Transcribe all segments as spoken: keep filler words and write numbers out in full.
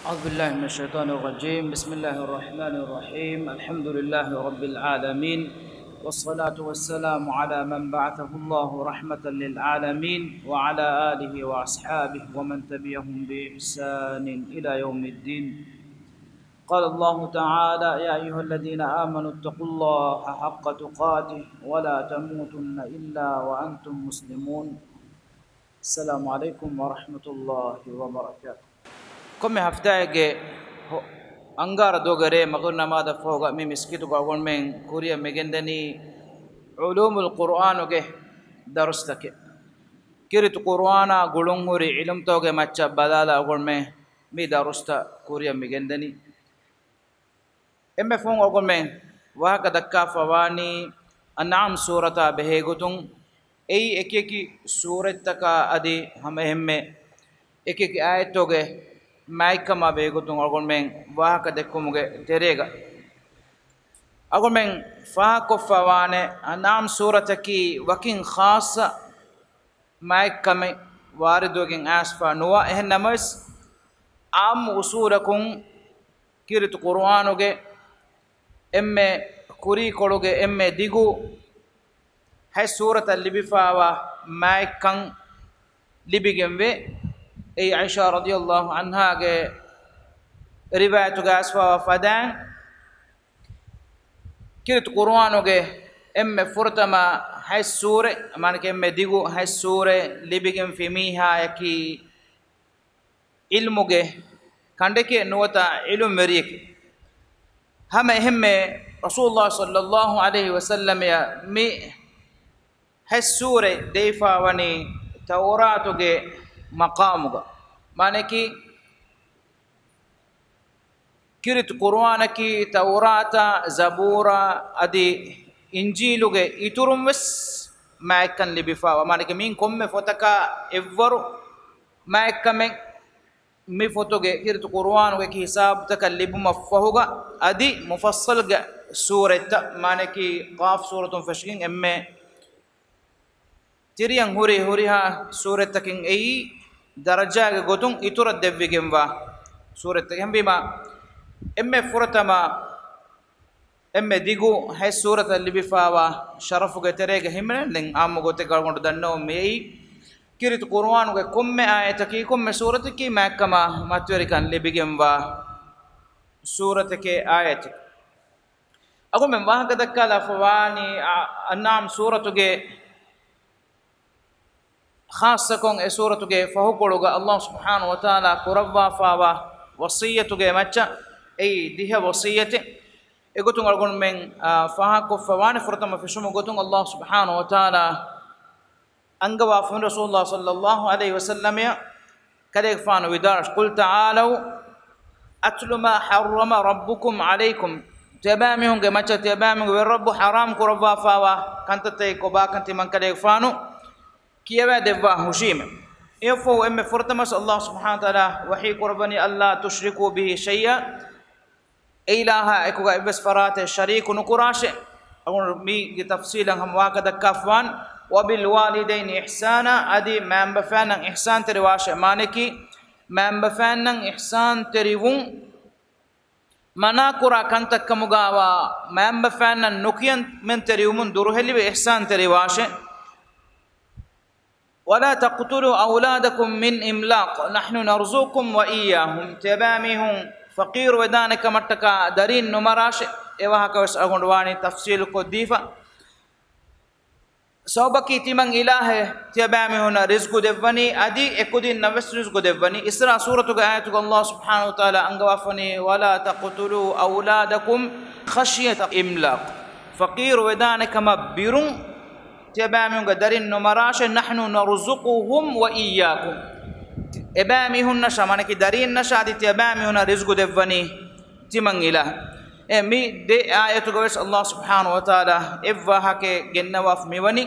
أعوذ بالله من الشيطان الرجيم. بسم الله الرحمن الرحيم. الحمد لله رب العالمين. والصلاة والسلام على من بعثه الله رحمة للعالمين وعلى آله وأصحابه ومن تبعهم بإحسان إلى يوم الدين. قال الله تعالى: يا أيها الذين آمنوا اتقوا الله حق تقاته ولا تموتن إلا وأنتم مسلمون. السلام عليكم ورحمة الله وبركاته. ކޮންމެ ހަފްތާއެއްގެ ހޮ-، އަންގާރަ ދުވަގެ ރޭ މަގުރިބް ނަމާދަށް ފަހުގަ މި މިސްކިތުގަ އަޅުގަނޑުމެން ކުރިއަށް މިގެންދަނީ ޢުލޫމުލް ޤުރުއާނުގެ ދަރުސްތަކެއް. ކީރިތި ޤުރުއާނާ ގުޅުންހުރި ޢިލްމުތަކުގެ މައްޗަށް ބަލާލާ އަޅުގަނޑުމެން މި ދަރުސްތައް ކުރިއަށް މިގެންދަނީ. އެންމެ ފަހުން އަޅުގަނޑުމެން ވާހަކަ ދައްކާފަ ވާނީ އަންޢާމް ސޫރަތާ ބެހޭގޮތުން، އެއީ އެކިއެކި ސޫރަތްތަކާ އަދި ހަމައެހެންމެ އެކިއެކި އާޔަތުގެ މާތްކަމާ ބެހޭގޮތުން އަޅުގަނޑުމެން ވާހަކަ ދެއްކުމުގެ ތެރޭގަ އަޅުގަނޑުމެން ފާހަގަކޮށްފަ ވާނެ، އަންޢާމް ސޫރަތަކީ ވަކިން ޚާއްޞަ މާތްކަމެއް ވާރިދުވެގެން އައިސްފަ ނުވާ، އެހެން ނަމަވެސް، ޢާއްމު އުޞޫލަކުން ކީރިތި ޤުރުއާނުގެ އެންމެ ކުރީކޮޅުގެ އެންމެ ދިގު ހަތް ސޫރަތަށް ލިބިފައިވާ މާތްކަން ލިބިގެންވޭ. އެއީ ޢާއިޝާ ރަޟިޔަﷲ ޢަންހާގެ ރިވާޔަތުގައި އައިސްފައިވާ ފަދައިން، ކީރިތި ޤުރުއާނުގެ އެންމެ ފުރަތަމަ ހަތް ސޫރަ، މާނަކީ އެންމެ ދިގު ހަތް ސޫރަ ލިބިގެންފި މީހާޔަކީ ޢިލްމުގެ ކަނޑެކޭ ނުވަތަ ޢިލްމުވެރިޔެކޭ. ހަމަ އެހެންމެ ރަސޫލުﷲ ޞައްލަﷲ ޢަލައިހި ވަސައްލަމަޔަށް މި ހަތް ސޫރަ ދެވިފައިވަނީ ތައުރާތުގެ މަޤާމުގަ. މާނަކީ، ކީރިތި ޤުރުއާނަކީ ތައުރާތާ، ޒަބޫރާ އަދި އިންޖީލުގެ އިތުރުން ވެސް މާތްކަން ލިބިފައިވާ. މާނަކީ މިއިން ކޮންމެ ފޮތަކާ އެއްވަރު މާތްކަމެއް މި ފޮތުގެ ކީރިތި ޤުރުއާނުގެ ހިސާބުތަކަށް ލިބުމަށްފަހުގަ އަދި މުފައްޞަލްގެ ސޫރަތްތައް، މާނަކީ ޤާފް ސޫރަތުން ފެށިގެން އެންމެ ތިރިއަށް ހުރި ހުރިހާ ސޫރަތްތަކެއް އެއީ ދަރަޖާގެ ގޮތުން އިތުރަށް ދެއްވިގެންވާ ސޫރަތްތަކެއް. އެހެންވީމާ، އެންމެ ފުރަތަމަ އެންމެ ދިގު ހަތް ސޫރަތަށް ލިބިފައިވާ ޝަރަފުގެ ތެރޭގަ ހިމެނެން، ދެން ޢާއްމު ގޮތެއްގަ އަޅުގަނޑު ދަންނަވަން މިއައީ، ކީރިތި ޤުރުއާނުގެ ކޮންމެ އާޔަތަކީ، ކޮންމެ ސޫރަތަކީ މާތްކަމާ މަތިވެރިކަން ލިބިގެންވާ ސޫރަތެކޭ އާޔަތެއް. އަގުމެން ވާހަކަ ދައްކާލާފަ ވާނީ، އަ-، އަންޢާމް ސޫރަތުގެ ޚާއްޞަކޮށް އެ ސޫރަތުގެ ފަހުކޮޅުގަ ﷲ ސުބްޙާނަހޫ ވަތަޢާލާ ކުރައްވާފައިވާ ވަޞިއްޔަތުގެ މައްޗަށް އެއީ ދިހަ ވަޞިއްޔަތެއް. އެގޮތުން އަޅުގަނޑުމެން، އާ، ފާހަގަކޮށްފަ ވާނެ ފުރަތަމަ ފެށުމުގެ ގޮތުން ﷲ ސުބްޙާނަހޫ ވަތަޢާލާ އަންގަވާފަ ރަސޫލުﷲ ޞައްލަﷲ ޢަލައިހި ވަސައްލަމަޔަށް ކަލޭގެފާނު ވިދާޅުވި، قل تعالوا أتل ما حرم ربكم عليكم. ތިޔަބައިމީހުންގެ މައްޗަށް ތިޔަބައިމީހުންގެ ވެރިރައްބު ޙަރާމް ކުރައްވާފައިވާ ކަންތައްތަކެއް ކޮބާކަން ތިމަން ކަލޭގެފާނު ކިޔަވާ ދެއްވާ ހުށީމެ. އެއަށްފަހު އެންމެ ފުރަތަމަސް ﷲ ސުބްޙާނަހޫ ވަތަޢާލާ ވަޙީ ކުރައްވަނީ، ألا تشركوا به شيئا، އެ އިލާހާ އެކުގަ އެއްވެސް ފަރާތެއް ޝަރީކު ނުކުރާށޭ. އަޅުގަނޑު މީގެ ތަފްޞީލަށް ހަމަ ވާހަކަ ދައްކާފަވާން، وبالوالدين إحسانا، އަދި މައިންބަފައިންނަށް އިޙްސާންތެރިވާށޭ. މާނައަކީ، މައިންބަފައިންނަށް އިޙްސާންތެރިވުން މަނާކުރާ ކަންތައް ކަމުގައިވާ މައިންބަފައިންނަށް ނުކިޔަމަންތެރިވުމުން ދުރުހެލިވެ އިޙްސާންތެރިވާށޭ. ولا تقتلوا أولادكم من إملاق نحن نرزقكم وإياهم. ތިޔަބައިމީހުން ފަޤީރު ވެދާނެ ކަމަށްޓަކާ ދަރީން ނުމަރާށޭ. އެ ވާހަކަ ވެސް އަޅުގަނޑު ވާނީ ތަފްޞީލު ކޮށްދީފަ. ސަބަބަކީ ތިމަން އިލާހެއް ތިޔަބައިމީހުންނަށް ރިޒްގު ދެއްވަނީ، އަދި އެކުދިންނަށް ވެސް ރިޒްގު ދެއްވަނީ. އިސްރާ ސޫރަތުގެ އާޔަތުގަ ﷲ ސުބްޙާނަހޫ ވަތަޢާލާ އަންގަވާފަވަނީ، ولا تقتلوا أولادكم خشية إملاق. ފަޤީރު ވެދާނެ ކަމަށް ބިރުން ތިޔަބައިމީހުންގެ ދަރިން ނުމަރާށޭ، نحن نرزقهم وإياكم. އެބައިމީހުންނަށާ، މާނައަކީ ދަރީންނަށާ އަދި ތިޔަބައިމީހުންނަށް ރިޒްގު ދެއްވަނީ ތިމަން އިލާހު. އެ މި ދެ އާޔަތުގަ ވެސް ﷲ ސުބްޙާނަހޫ ވަތަޢާލާ އެއްވާހަކައެއް ގެންނަވާފަ މިވަނީ.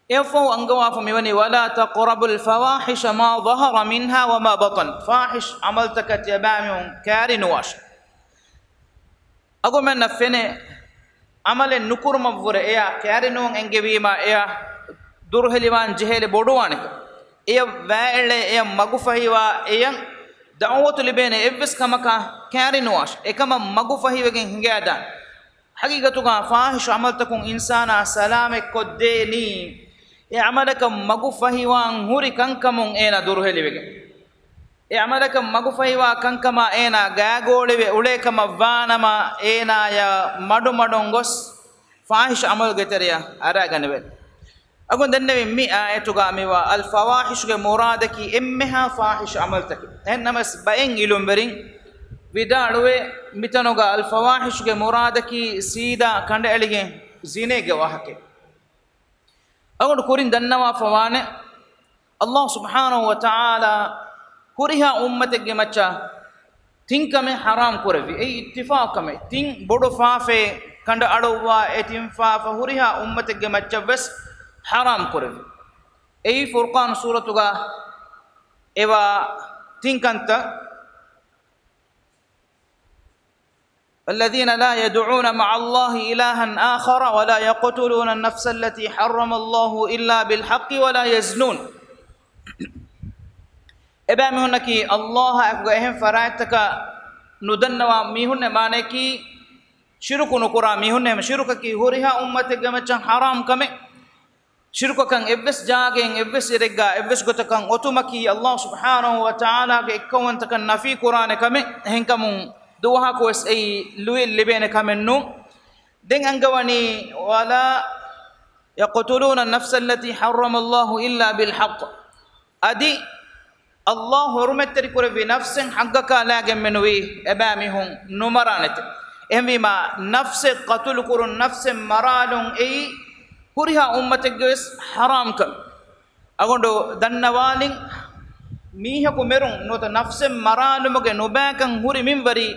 އެއަށްފަހު އަންގަވާފަ މިވަނީ، ولا تقربوا الفواحش ما ظهر منها وما بطن. ފާޙިޝް ޢަމަލުތަކަށް ތިޔަބައިމީހުން ކައިރި ނުވާށޭ. އަގުމެންނަށް ފެނޭ، ޢަމަލެއް ނުކުރުމަށްވުރެ އެޔާ ކައިރިނުވަން އެންގެވީމާ، އެޔާ ދުރުހެލިވާން ޖެހޭނެ ބޮޑުވާނެކަން. އެޔަށް ވާއެޅޭ، އެޔަށް މަގުފަހިވާ، އެޔަށް ދަޢުވަތު ލިބޭނެ އެއްވެސް ކަމަކާ ކައިރިނުވާށި، އެކަމަށް މަގުފަހިވެގެން ހިނގައިދާނެ. ހަގީގަތުގަ ފާޙިޝް ޢަމަލުތަކުން އިންސާނާ ސަލާމަތްކޮށްދޭނީ، އެ ޢަމަލަކަށް މަގުފަހިވާން ހުރި ކަންކަމުން އޭނާ ދުރުހެލިވެގެން. އެ ޢަމަލަކަށް މަގުފަހިވާ ކަންކަމާ އޭނާ ގާގޯޅިވެ އުޅޭކަމަށް ވާނަމަ، އޭނާޔަށް މަޑުމަޑުން ގޮސް ފާޙިޝް ޢަމަލުގެ ތެރެއަށް އަރާގަނެވޭ. އަގުން ދެންނެވި މި އާޔަތުގަ މިވާ އަލްފަވާޙިޝުގެ މުރާދަކީ އެންމެހާ ފާޙިޝް ޢަމަލުތަކެއް. އެހެންނަމަސް ބައެއް ޢިލްމުވެރިން ވިދާޅުވޭ، މިތަނުގަ އަލްފަވާޙިޝުގެ މުރާދަކީ ސީދާ ކަނޑައެޅިގެން ޒިނޭގެ ވާހަކައެއް. އަގުން ކުރިން ދަންނަވާފަވާނެ، ﷲ ސުބްޙާނަހޫ ވަތަޢާލާ ހުރިހާ އުއްމަތެއްގެ މައްޗަށް ތިން ކަމެއް ޙަރާމް ކުރެއްވި. އެއީ އިއްތިފާޤު ކަމެއް. ތިން ބޮޑު ފާފައެއް ކަނޑައަޅުއްވާ އެ ތިން ފާފަ ހުރިހާ އުއްމަތެއްގެ މައްޗަށް ވެސް ޙަރާމް ކުރެއްވި. އެއީ ފުރްޤާން ސޫރަތުގަ އެވާ ތިން ކަންތައް. والذين لا يدعون مع الله إلها آخر ولا يقتلون النفس التي حرم الله إلا بالحق ولا يزنون. އެބައިމީހުންނަކީ ﷲ އާއެކުގަ އެހެން ފަރާތްތަކަށް ނުދަންނަވާ މީހުންނޭ. މާނަޔަކީ ޝިރުކު ނުކުރާ މީހުންނޭ. ޝިރުކަކީ ހުރިހާ އުއްމަތެއްގެ މައްޗަށް ޙަރާމް ކަމެއް. ޝިރުކަކަށް އެއްވެސް ޖާގައިން އެއްވެސް އިރެއްގަ އެއްވެސް ގޮތަކަށް އޮތުމަކީ ﷲ ސުބްޙާނަހޫ ވަތަޢާލާގެ އެއްކައުވަންތަކަން ނަފީ ކުރާނެ ކަމެއް. އެހެންކަމުން ދުވަހަކުވެސް އެއީ ލުއި ލިބޭނެ ކަމެއް ނޫން. ދެން އަންގަވަނީ، ولا يقتلون النفس التي حرم الله إلا بالحق. އަދި ﷲ ޙުރުމަތްތެރި ކުރެއްވި ނަފްސެއް ޙައްޤަކާ ލާގެން މެނުވީ އެބައިމީހުން ނުމަރާނެތެ. އެހެންވީމާ، ނަފްސެއް ޤަތުލު ކުރުން، ނަފްސެއް މަރާލުން އެއީ ހުރިހާ އުއްމަތެއްގެ ވެސް ޙަރާމް ކަމެއް. އަގުނޑު ދަންނަވާލިން، މީހަކު މެރުން ނުވަތަ ނަފްސެއް މަރާލުމުގެ ނުބައިކަން ހުރި މިންވަރީ،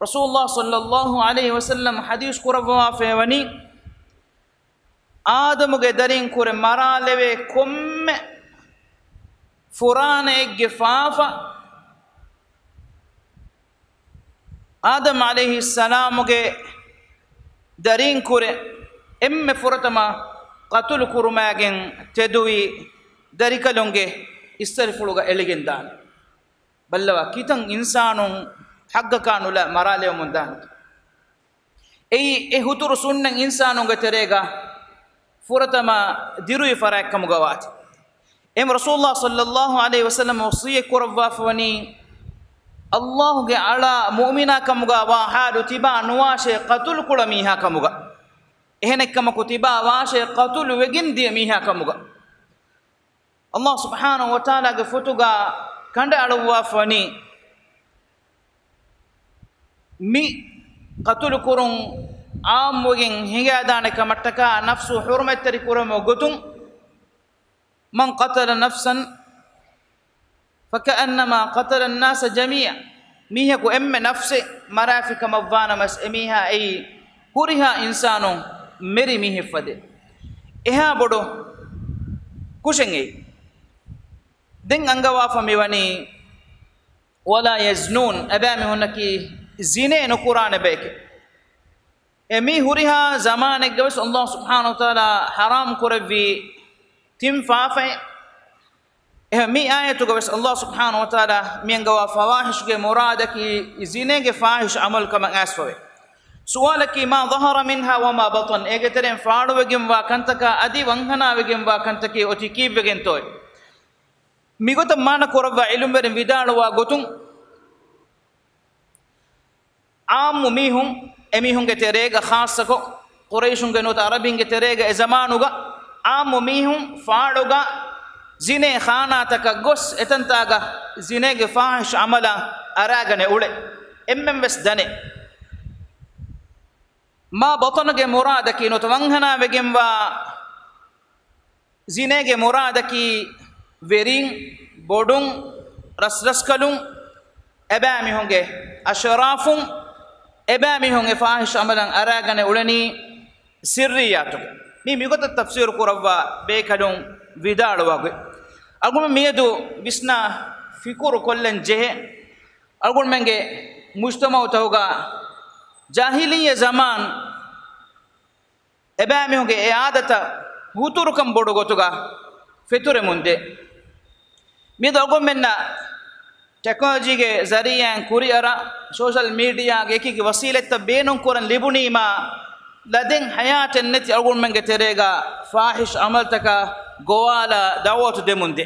ރަސޫލުﷲ ޞައްލައްލާހު ޢަލައިހި ވަސައްލަމް ޙަދީޘް ކުރައްވަވާފައިވަނީ، އާދަމުގެ ދަރީން ކުރެ މަރާލެވޭ ކޮންމެ ފުރާނައެއްގެ ފާފަ، އާދަމް ޢަލައިހިއްސަލާމުގެ ދަރީން ކުރެ އެންމެ ފުރަތަމަ ޤަތުލު ކުރުމާގެން ތެދުވި ދަރިކަލުންގެ އިސްތަށިފުޅުގަ އެޅިގެން ދާނެ. ބައްލަވާ، ކިތަން އިންސާނުން ޙައްޤަކާ ނުލާ މަރާލެވެމުން ދާނެތޯ؟ އެއީ އެ ހުތުރު ސުންނަތް އިންސާނުންގެ ތެރޭގަ ފުރަތަމަ ދިރުވި ފަރާތްކަމުގަ ވާތީ. އެހެން ރަސޫލުﷲ ޞައްލައްލާހު ޢަލައިހި ވަސައްލަމް ވަޞިއްޔަތް ކުރައްވާފަވަނީ، ﷲ ގެ އަޅާ މުއުމިނާ ކަމުގަ ވާ ޙާލު ތިބާ ނުވާށޭ ޤަތުލު ކުޅަ މީހާ ކަމުގަ. އެހެނެއްކަމަކު ތިބާ ވާށޭ ޤަތުލު ވެގެން ދިޔަ މީހާ ކަމުގަ. ﷲ ސުބްޙާނަހޫ ވަތަޢާލާގެ ފޮތުގަ ކަނޑައަޅުއްވާފަވަނީ، މި ޤަތުލު ކުރުން ޢާއްމުވެގެން ހިނގައިދާނެ ކަމަށްޓަކާ، ނަފްސު ޙުރުމަތްތެރި ކުރުމުގެ ގޮތުން، من قتل نفسا فكأنما قتل الناس جميعا. މީހަކު އެންމެ ނަފްސެއް މަރާފި ކަމަށްވާނަމަސް، އެމީހާ އެއީ ހުރިހާ އިންސާނުން މެރި މީހެއްފަދަ. އެހާ ބޮޑު ކުށެއް އެއީ. ދެން އަންގަވާފަ މިވަނީ، ولا يزنون، އެބައިމީހުންނަކީ ޒިނޭ ނުކުރާނެ ބަޔެކޭ. އެ މީ ހުރިހާ ޒަމާނެއްގަވެސް ﷲ ސުބްޙާނަހޫ ވަތަޢާލާ ޙަރާމް ކުރެއްވި ތިން ފާފައެއް. އެހެން މި އާޔަތުގަވެސް ﷲ ސުބްޙާނަހޫ ވަތަޢާލާ މި އަންގަވާ ފަވާޙިޝްގެ މުރާދަކީ ޒިނޭގެ ފާޙިޝް ޢަމަލު ކަމަށް އައިސްފަވޭ. ސުވާލަކީ، ما ظهر منها وما بطن، އޭގެ ތެރެއިން ފާޅުވެގެންވާ ކަންތަކާ އަދި ވަންހަނާވެގެންވާ ކަންތަކީ އޮތީ ކީއްވެގެންތޯއޭ؟ މިގޮތަށް މާނަ ކުރައްވާ ޢިލްމުވެރިން ވިދާޅުވާ ގޮތުން، ޢާއްމު މީހުން، އެމީހުންގެ ތެރޭގަ ޚާއްޞަކޮށް، ޤުރައިޝުންގެ ނުވަތަ ޢަރަބިންގެ ތެރޭގަ އެ ޒަމާނުގަ ޢާއްމު މީހުން ފާޅުގަ ޒިނޭ ޚާނާތަކަށް ގޮސް، އެތަންތާގަ ޒިނޭގެ ފާޙިޝް ޢަމަލާ އަރާގަނެ އުޅެ. އެންމެން ވެސް ދަނެ. މާ ބަޠަނުގެ މުރާދަކީ ނުވަތަ ވަންހަނާވެގެންވާ ޒިނޭގެ މުރާދަކީ ވެރިން، ބޮޑުން، ރަސްރަސްކަލުން، އެބައިމީހުންގެ އަޝްރާފުން، އެބައިމީހުން އެ ފާޙިޝް ޢަމަލަށް އަރާގަނެ އުޅެނީ ސިއްރިއްޔާތުގަ. މީ މިގޮތަށް ތަފްސީރު ކުރައްވާ ބޭކަލުން ވިދާޅުވާ ގޮތް. އަޅުގަނޑު މިއަދު ވިސްނާ ފިކުރު ކޮށްލަން ޖެހޭ، އަޅުގަނޑުމެންގެ މުޖްތަމަޢުތަކުގަ ޖާހިލިއްޔަ ޒަމާން އެބައިމީހުންގެ އެ އާދަތައް ހުތުރުކަން ބޮޑު ގޮތުގަ ފެތުރެމުންދޭ. މިއަދު އަޅުގަނޑުމެންނަށް ޓެކްނޮލޮޖީގެ ޒަރީއާއިން ކުރިއަރާ، ސޯޝަލް މީޑިއާގެ އެކިއެކި ވަސީލަތްތައް ބޭނުންކުރަން ލިބުނީމާ، ލަދެއް ހަޔާތެއް ނެތި އަޅުގަނޑުމެންގެ ތެރޭގަ ފާހިޝް އަމަލްތަކަށް ގޮވާލާ ދައުވަތު ދެމުންދޭ.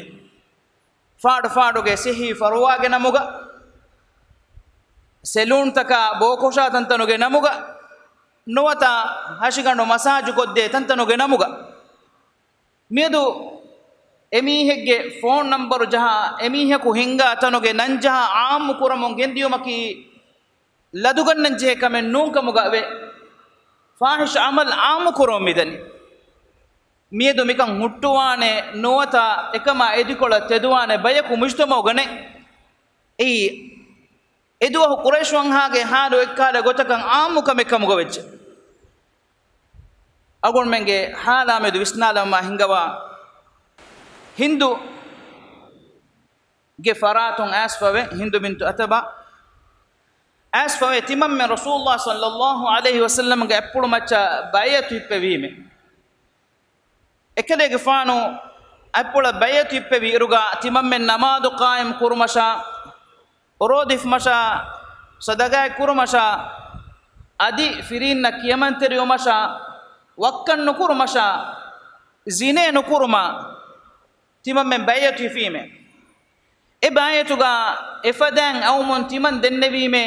ފާޑު ފާޑުގެ ސިއްހީ ފަރުވާގެ ނަމުގަ، ސެލޫންތަކާ ބޯކޮށާ ތަންތަނުގެ ނަމުގަ، ނުވަތަ ހަށިގަނޑު މަސާޖު ކޮށްދޭ ތަންތަނުގެ ނަމުގަ، މިއަދު އެމީހެއްގެ ފޯން ނަންބަރު ޖަހާ، އެމީހަކު ހިންގާ ތަނުގެ ނަންޖަހާ އާއްމު ކުރަމުން ގެންދިޔުމަކީ ލަދުގަންނަން ޖެހޭ ކަމެއް ނޫން ކަމުގަ ވޭ. ފާހިޝް އަމަލް އާއްމު ކުރަމުން މިދަނީ. މިއަދު މިކަން ހުއްޓުވާނެ ނުވަތަ އެކަމާ އެދިކޮޅަށް ތެދުވާނެ ބަޔަކު މުޖްތަމައުގަ ނެތް. އެއީ އެދުވަހު ޤުރައިޝް ވަންހާގެ ހާލު އެއްކާލަ ގޮތަކަށް އާއްމު ކަމެއް ކަމުގަ ވެއްޖެ. އަޅުގަނޑުމެންގެ ހާލާ މެދު ވިސްނާލަމާ ހިނގަވާ، ހިންދު ގެ ފަރާތުން އައިސްފަވެ، ހިންދު ބިންތު އަތުބާ އައިސްފަވެ، ތިމަންމެން ރަސޫލުﷲ ޞައްލަﷲު ޢަލައިހި ވަސައްލަމްގެ އަތްޕުޅު މައްޗަށް ބައިޢަތު ހިއްޕެވީމެ. އެކަލޭގެފާނު އަތްޕުޅަށް ބައިޢަތު ހިއްޕެވި އިރުގަ ތިމަންމެން ނަމާދު ޤާއިމް ކުރުމަށާ، ރޯދަ ހިފުމަށާ، ޞަދަޤާތް ކުރުމަށާ، އަދި ފިރީންނަށް ކިޔަމަންތެރިވުމަށާ، ވައްކަން ނުކުރުމަށާ، ޒިނޭ ނުކުރުމަށް ތިމަންމެން ބައިޢަތު ހިފީމެ. އެ ބައިޢަތުގަ އެފަދައިން އައުމުން ތިމަން ދެންނެވީމޭ،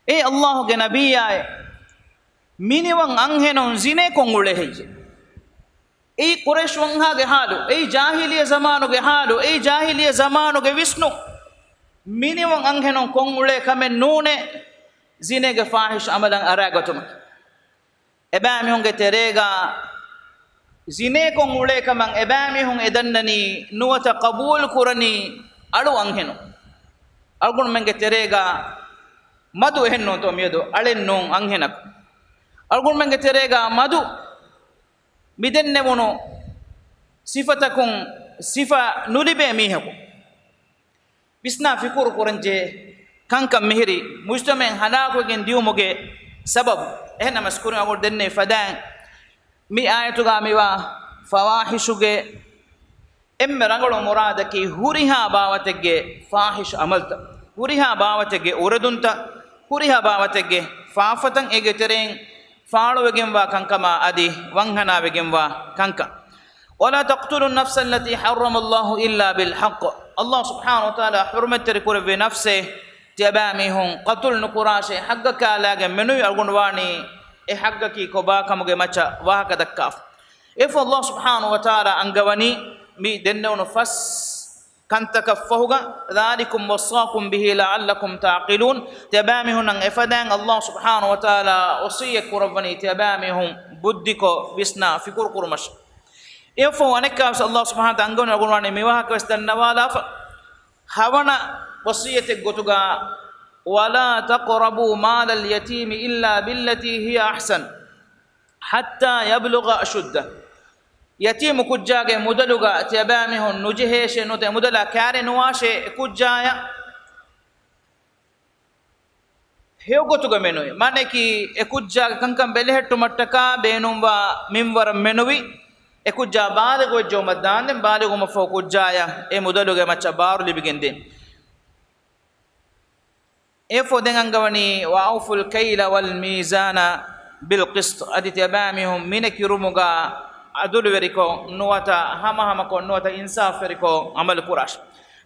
އޭ ﷲގެ ނަބިއްޔާއޭ، މިނިވަން އަންހެނުން ޒިނޭކޮށް އުޅޭ ހެއްޔޭ؟ އެއީ ޤުރައިޝް ވަންހާގެ ހާލު، އެއީ ޖާހިލިއްޔަ ޒަމާނުގެ ހާލު، އެއީ ޖާހިލިއްޔަ ޒަމާނުގެ ވިސްނުން. މިނިވަން އަންހެނުން ކޮށް އުޅޭ ކަމެއް ނޫނޭ ޒިނޭގެ ފާހިޝް އަމަލަށް އަރާގަތުމަކީ. އެބައިމީހުންގެ ތެރޭގަ ޒިނޭކޮށް އުޅޭ ކަމަށް އެބައިމީހުން އެދަންނަނީ ނުވަތަ ޤަބޫލު ކުރަނީ އަޅު އަންހެނުން. އަޅުގަނޑުމެންގެ ތެރޭގަ މަދު އެހެންނޫންތޯ މިއަދު އަޅެއް ނޫން އަންހެނަކު. އަޅުގަނޑުމެންގެ ތެރޭގަ މަދު މިދެންނެވުނު ސިފަތަކުން ސިފަ ނުލިބޭ މީހަކު. ވިސްނާ ފިކުރު ކުރަންޖެހޭ ކަންކަން މިހިރީ މުޖްތަމަޢެއް ހަލާކުވެގެން ދިޔުމުގެ ސަބަބު. އެހެންނަމަސް ކުރިން އަޅުގަނޑު ދެންނެވި ފަދައިން މި އާޔަތުގަ މިވާ ފަވާހިޝުގެ އެންމެ ރަނގަޅު މުރާދަކީ ހުރިހާ ބާވަތެއްގެ ފާހިޝް އަމަލްތައް، ހުރިހާ ބާވަތެއްގެ އުރެދުންތައް، ހުރިހާ ބާވަތެއްގެ ފާފަތައް، އޭގެ ތެރެއިން ފާޅުވެގެންވާ ކަންކަމާ އަދި ވަންހަނާވެގެންވާ ކަންކަން. ولا تقتلوا النفس التي حرم الله إلا بالحق. ﷲ ސުބްޙާނަހޫ ވަތަޢާލާ ޙުރުމަތްތެރި ކުރެއްވި ނަފްސެއް ތިޔަބައިމީހުން ޤަތުލު ނުކުރާށޭ، ޙައްޤަކާލާގެން މެނުވީ އަޅުގަނޑު ވާނީ އެ ޙައްޤަކީ ކޮބާކަމުގެ މައްޗަށް ވާހަކަ ދައްކާފަ. އެފަ ﷲ ސުބްޙާނަހޫ ވަތަޢާލާ އަންގަވަނީ މި ދެންނެވުނު ފަސް ކަންތަކަށް ފަހުގަ، ذلكم وصاكم به لعلكم تعقلون. ތިޔަބައިމީހުންނަށް އެފަދައިން ﷲ ސުބްޙާނަހޫ ވަތަޢާލާ ވަޞިއްޔަތް ކުރައްވަނީ ތިޔަބައިމީހުން ބުއްދިކޮށް ވިސްނާ ފިކުރު ކުރުމަށް. އެއަށްފަހު އަނެއްކާވެސް ﷲ ސުބްޙާނަހޫ ވަތަޢާލާ އަންގަވަނީ އަޅުގަނޑު ވާނީ މިވާހަކަވެސް ދަންނަވާލާފަ. ހަވަނަ ވަޞިއްޔަތެއް ގޮތުގަ، ولا تقربوا مال اليتيم إلا بالتي هي أحسن حتى يبلغ أشده. ޔަތީމު ކުއްޖާގެ މުދަލުގަ ތިޔަބައިމީހުން ނުޖެހޭށޭ، ނުވަތަ އެ މުދަލާ ކާރި ނުވާށޭ އެ ކުއްޖާޔަށް ހެޔޮގޮތުގަ މެނުވީ. މާނައަކީ އެ ކުއްޖާގެ ކަންކަން ބެލެހެއްޓުމަށްޓަކާ ބޭނުންވާ މިންވަރަށް މެނުވީ، އެ ކުއްޖާ ބާލިޣުވެއްޖެއުމަށް ދާންދެން، ބާލިޣުވުމަށްފަހު ކުއްޖާޔަށް އެ މުދަލުގެ މައްޗަށް ބާރު ލިބިގެންދޭން. އެއަށްފަހު ދެން އަންގަވަނީ، وأوفوا الكيل والميزان بالقسط. އަދި ތިޔަބައިމީހުން މިނެ ކިރުމުގަ އަދުލުވެރިކޮށް ނުވަތަ ހަމަހަމަކޮށް ނުވަތަ އިންސާފުވެރިކޮށް އަމަލު ކުރާށި.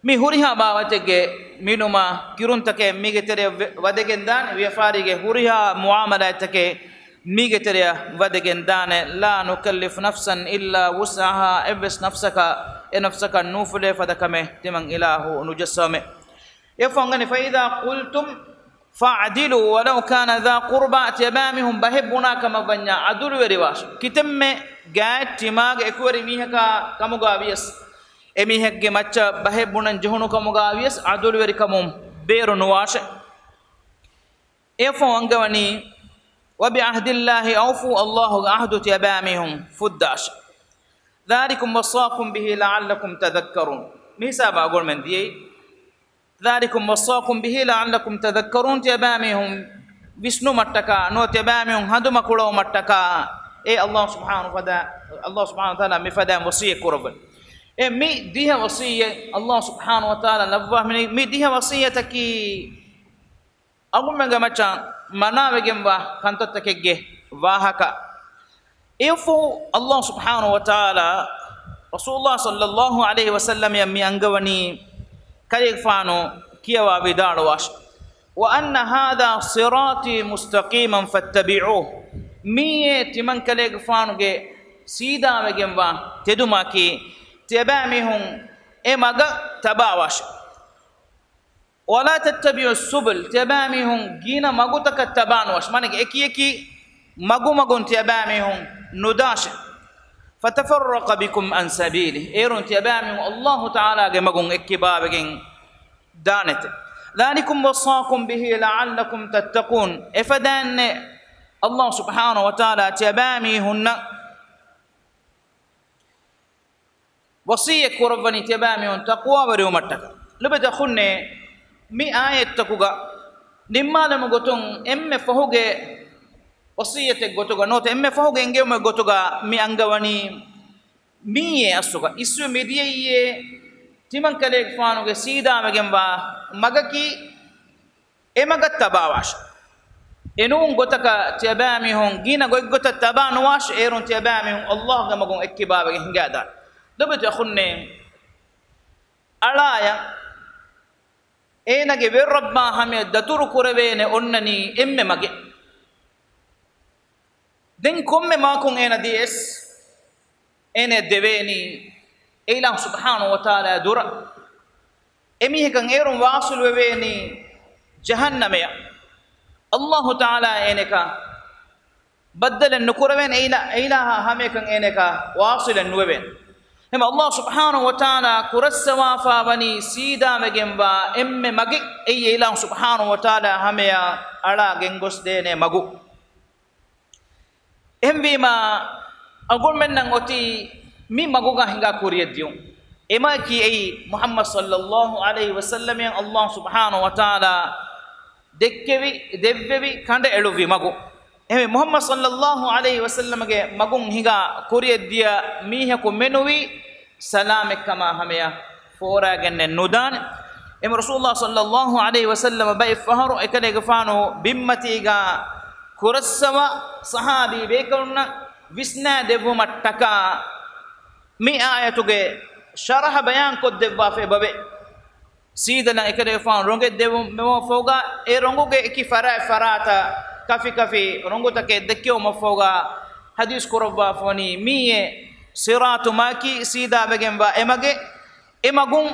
މި ހުރިހާ ބާވަތެއްގެ މިނުމާ ކިރުންތަކެއް މީގެ ތެރެއަށް ވެ-، ވަދެގެން ދާނެ. ވިޔަފާރީގެ ހުރިހާ މުޢާމަލާތްތަކެއް މީގެ ތެރެއަށް ވަދެގެން ދާނެ. لا نكلف نفسا إلا وسعها. އެއްވެސް ނަފްސަކަށް، އެ ނަފްސަކަށް ނޫފުލޭ ފަދަ ކަމެއް ތިމަން އިލާހު ނުޖައްސަވަމޭ. އެއަށްފަހު އަންގަނީ، فإذا قلتم فاعدلوا ولو كان ذا قربى. ތިޔަބައިމީހުން ބަހެއް ބުނާ ކަމަށް ވަންޏާ އަދުލުވެރިވާށޭ. ކިތަންމެ ގާތް ތިމާގެ އެކުވެރި މީހަކާ ކަމުގަ ވިޔަސް، އެމީހެއްގެ މައްޗަށް ބަހެއް ބުނަން ޖެހުނު ކަމުގަ ވިޔަސް އަދުލުވެރިކަމުން ބޭރު ނުވާށޭ. އެއަށްފަހު އަންގަވަނީ، وبعهد الله أوفوا، ﷲގެ ޢަހްދު ތިޔަބައިމީހުން ފުއްދާށޭ. ذلكم وصاكم به لعلكم تذكرون. މި ހިސާބަށް އަޅުގަނޑުމެން ދިޔައީ، ذلكم وصاكم به لعلكم تذكرون، ތިޔަބައިމީހުން ވިސްނުމަށްޓަކާ، ނުވަތަ ތިޔަބައިމީހުން ހަނދުމަކުޅަވުމަށްޓަކާ، އޭ ﷲ ސުބްޙާނަހޫ ވަތަ-، ﷲ ސުބްޙާނަހޫ ވަތަޢާލާ މިފަދައިން ވަޞިއްޔަތް ކުރައްވަނީ. އެ މި ދިހަ ވަޞިއްޔަތް ﷲ ސުބްޙާނަހޫ ވަތަޢާލާ ލައްވާ މި، މި ދިހަ ވަޞިއްޔަތަކީ އަޅުގަނޑުމެންގެ މައްޗަށް މަނާވެގެންވާ ކަންތައްތަކެއްގެ ވާހަކަ. އެއަށްފަހު ﷲ ސުބްޙާނަހޫ ވަތަޢާލާ ރަސޫލުﷲ ޞައްލައްލާހު ޢަލައިހި ވަސައްލަމަށް މި އަންގަވަނީ ކަލޭގެފާނު ކިޔަވާ ވިދާޅުވާށި، "وأن هذا صراطي مستقيما فاتبعوه." މީއޭ ތިމަން ކަލޭގެފާނުގެ ސީދާވެގެންވާ ތެދުމަކީ، ތިޔަބައިމީހުން އެ މަގަށް ތަބާވާށި. "ولا تتبعوا السبل." ތިޔަބައިމީހުން ގިނަ މަގުތަކަށް ތަބާނުވާށި. މާނައަކީ އެކި އެކި މަގު މަގުން ތިޔަބައިމީހުން ނުދާށި. "فتفرق بكم عن سبيله." އޭރުން ތިޔަބައިމީހުން ﷲ ތަޢާލާގެ މަގުން އެއްކިބާވެގެން ދާނެތެ. "ذلكم وصاكم به لعلكم تتقون." އެފަދައިންނޭ ﷲ ސުބްޙާނަހޫ ވަތަޢާލާ ތިޔަބައިމީހުންނަށް ވަޞިއްޔަތް ކުރައްވަނީ ތިޔަބައިމީހުން ތަޤްވާވެރިވުމަށްޓަކަ. ލޮބުވެތި އަޚުންނޭ، މި އާޔަތްތަކުގަ ނިންމާލުމުގެ ގޮތުން އެންމެ ފަހުގެ ވަޞިއްޔަތެއް ގޮތުގަ ނުވަތަ އެންމެ ފަހުގެ އެންގެވުމެއް ގޮތުގަ މި އަންގަވަނީ، މިއީ އަސްލުގަ އިސްވެ މިދިޔައީ ތިމަން ކަލޭގެފާނުގެ ސީދާވެގެންވާ މަގަކީ، އެ މަގަށް ތަބާވާށި. އެނޫން ގޮތަކަށް ތިޔަބައިމީހުން ގިނަ ގޮތްގޮތަށް ތަބާ ނުވާށި، އޭރުން ތިޔަބައިމީހުން ﷲ ގެ މަގުން އެއްކިބާވެގެން ހިނގާދާނެ. ލޮބުވެތި އަޚުންނޭ، އަޅާޔަށް އޭނާގެ ވެރިރައްބާ ހަމަޔަށް ދަތުރު ކުރެވޭނެ އޮންނަނީ އެންމެ މަގެއް. ދެން ކޮންމެ މަގަކުން އޭނަ ދިޔަސް، އޭނަ ދެވޭނީ އެއިލާހު ސުބްޙާނަހޫ ވަތަޢާލާ ދުރަށް. އެމީހަކަށް އޭރުން ވާސިލުވެވޭނީ ޖަހަންނަމެއަށް. ﷲ ތަޢާލާ އޭނަކަށް ބައްދަލެއް ނުކުރެވޭނެ، އެއިލާ-، އެއިލާހާ ހަމަޔަކަށް އޭނަކަށް ވާސިލެއް ނުވެވޭނެ. ހަމަ ﷲ ސުބްޙާނަހޫ ވަތަޢާލާ ކުރައްސަވާފާވަނީ ސީދާވެގެންވާ އެންމެ މަގެއް. އެއީ އެއިލާހު ސުބްޙާނަހޫ ވަތަޢާލާ ހަމަޔަށް އަޅާ ގެންގޮސްދޭނެ މަގު. އެހެންވީމާ، އަޅުގަނޑުމެންނަށް އޮތީ މި މަގުގަ ހިނގާ ކުރިއަށް ދިޔުން. އެ މަގަކީ އެއީ މުޙައްމަދު ޞައްލައްލާހު ޢަލައިހި ވަސައްލަމައަށް ﷲ ސުބްޙާނަހޫ ވަތަޢާލާ ދެއްކެވި، ދެއްވެވި، ކަނޑައެޅުއްވި މަގު. އެހެންވެ، މުޙައްމަދު ޞައްލައްލާހު ޢަލައިހި ވަސައްލަމަގެ މަގުން ހިނގާ ކުރިއަށް ދިޔަ މީހަކު މެނުވީ ސަލާމަތްކަމާ ހަމަޔަށް ފޯރާގެންނެއް ނުދާނެ. އެމަ ރަސޫލުﷲ ޞައްލައްލާހު ޢަލައިހި ވަސައްލަމަ ބައެއް ފަހަރު އެކަލޭގެފާނު ބިންމަތީގަ ކުރައްސަވާ ޞަޙާބީ ބޭކަލުންނަށް ވިސްނާ ދެއްވުމަށްޓަކާ މި އާޔަތުގެ ޝަރަޙަ ބަޔާންކޮށްދެއްވާފައި އެބަވޭ. ސީދަލަށް އެކަލޭގެފާނު ރޮނގެއް ދެއްވުމަށްފަހުގަ، އެ ރޮނގުގެ އެކި ފަރާތް ފަރާތަށް ކަފި ކަފި ރޮނގުތަކެއް ދެއްކެވުމަށްފަހުގަ، ޙަދީޘް ކުރައްވާފަވަނީ މިއީ ޞިރާޠު މަގަކީ ސީދާވެގެންވާ އެމަގެއް. އެ މަގުން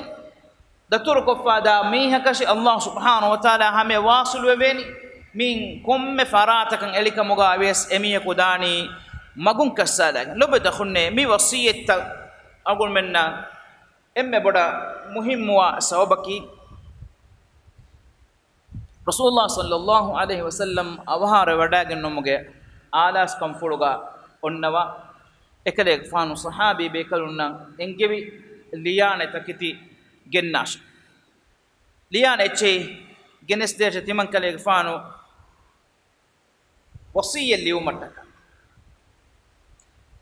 ދަތުރުކޮށްފާ ދާ މީހަކަށި ﷲ ސުބްޙާނަހޫ ވަތަޢާލާ ހަމަޔަށް ވާޞިލުވެވޭނީ. މިއިން ކޮންމެ ފަރާތަކަށް އެޅިކަމުގަ ވިޔަސް އެމީހަކު ދާނީ މަގުން ކައްސާލައިގެން. ލޮބުވެތި އަޚުންނޭ، މި ވަޞިއްޔަތްތައް އަޅުގަނޑުމެންނަށް އެންމެ ބޮޑަށް މުހިއްމުވާ ސަބަބަކީ، ރަސޫލުﷲ ޞައްލައްލާހު ޢަލައިހި ވަސައްލަމް އަވަހާރަވެވަޑައިގެންނުމުގެ އާލާސްކަންފުޅުގަ އޮންނަވާ، އެކަލޭގެފާނު ޞަޙާބީ ބޭކަލުންނަށް އެންގެވި ލިޔާނެ ތަކެތި ގެންނާށި. ލިޔާނެ އެއްޗެހި ގެނެސްދޭށޭ ތިމަން ކަލޭގެފާނު ވަޞިއްޔަތް ލިޔުމަށްޓަކާ.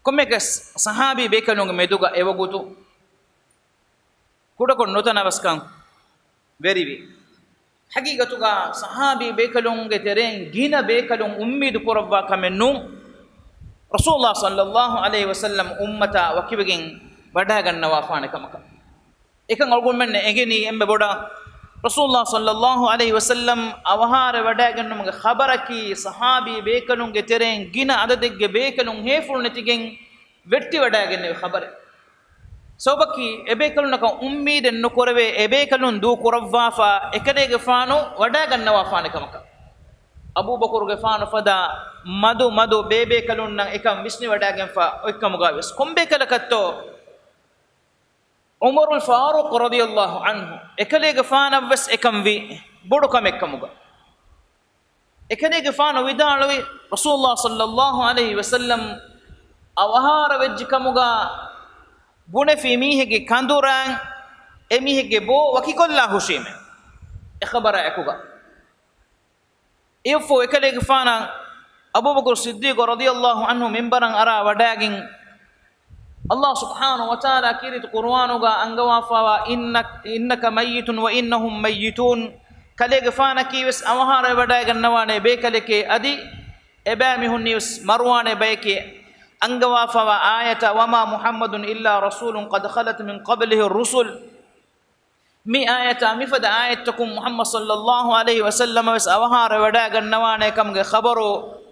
ކޮންމެއަކަސް ޞަޙާބީ ބޭކަލުންގެ މެދުގަ އެވަގުތު ކުޑަކޮށް ނުތަނަވަސްކަން ވެރިވި. ޙަޤީޤަތުގަ ޞަޙާބީ ބޭކަލުންގެ ތެރެއިން ގިނަ ބޭކަލުން އުއްމީދު ކުރައްވާ ކަމެއް ނޫން، ރަސޫލުﷲ ޞައްލައްލާހު ޢަލައިހި ވަސައްލަމް އުއްމަތާ ވަކިވެގެން ވަޑައިގަންނަވާފާނެ ކަމަކަށް. އެކަން އަޅުގަނޑުމެންނަށް އެނގެނީ އެންމެ ބޮޑަށް ރަސޫލުﷲ ޞައްލައްލާހު ޢަލައިހި ވަސައްލަމް އަވަހާރަވެވަޑައިގެންނުމުގެ ޚަބަރަކީ ޞަޙާބީ ބޭކަލުންގެ ތެރެއިން ގިނަ އަދަދެއްގެ ބޭކަލުން ހޭފުޅު ނެތިގެން ވެއްޓިވަޑައިގެންނެވި ޚަބަރެއް. ސަބަބަކީ، އެބޭކަލުންނަކަށް އުއްމީދެއް ނުކުރެވޭ އެބޭކަލުން ދޫކުރައްވާފަ އެކަލޭގެފާނު ވަޑައިގަންނަވާފާނެ ކަމަކަށް. އަބޫބަކުރުގެފާނު ފަދަ މަދު މަދު ބޭބޭކަލުންނަށް އެކަން ވިސްނިވަޑައިގެންފަ އޮތްކަމުގަ ވެސް ކޮންބޭކަލަކަށްތޯ ޢުމަރުލް ފާރޫޤު ރަޟިޔައްލާހު ޢަންހު އެކަލޭގެފާނަށްވެސް އެކަން ވީ ބޮޑު ކަމެއްކަމުގަ. އެކަލޭގެފާނު ވިދާޅުވި، ރަސޫލުﷲ ޞައްލައްލާހު ޢަލައިހި ވަސައްލަމް އަވަހާރަވެއްޖެ ކަމުގަ ބުނެފި މީހެއްގެ ކަނދުރާން އެ މީހެއްގެ ބޯ ވަކިކޮށްލާ ހުށީމޭ. އެ ޚަބަރާ އެކުގަ. އެއަށްފަހު އެކަލޭގެފާނަށް އަބޫބަކުރު ޞިއްދީޤު ރަޟިޔައްލާހު ޢަންހު މިންބަރަށް އަރާ ވަޑައިގެން ﷲ ސުބްޙާނަހޫ ވަތަޢާލާ ކީރިތި ޤުރުއާނުގަ އަންގަވާފައިވާ، إنك، إنك ميت وإنهم ميتون، ކަލޭގެފާނަކީވެސް އަވަހާރަވެވަޑައިގަންނަވާނޭ ބޭކަލެކޭ، އަދި އެބައިމީހުންނީވެސް މަރުވާނޭ ބަޔެކޭ. އަންގަވާފައިވާ އާޔަތަށް، وما محمد إلا رسول قد خلت من قبله الرسل. މި އާޔަތާ މިފަދަ އާޔަތްތަކުން މުޙައްމަދު ޞައްލައްލާހު ޢަލައިހި ވަސައްލަމަ ވެސް އަވަހާރަވެވަޑައިގަންނަވާނޭ ކަމުގެ ޚަބަރު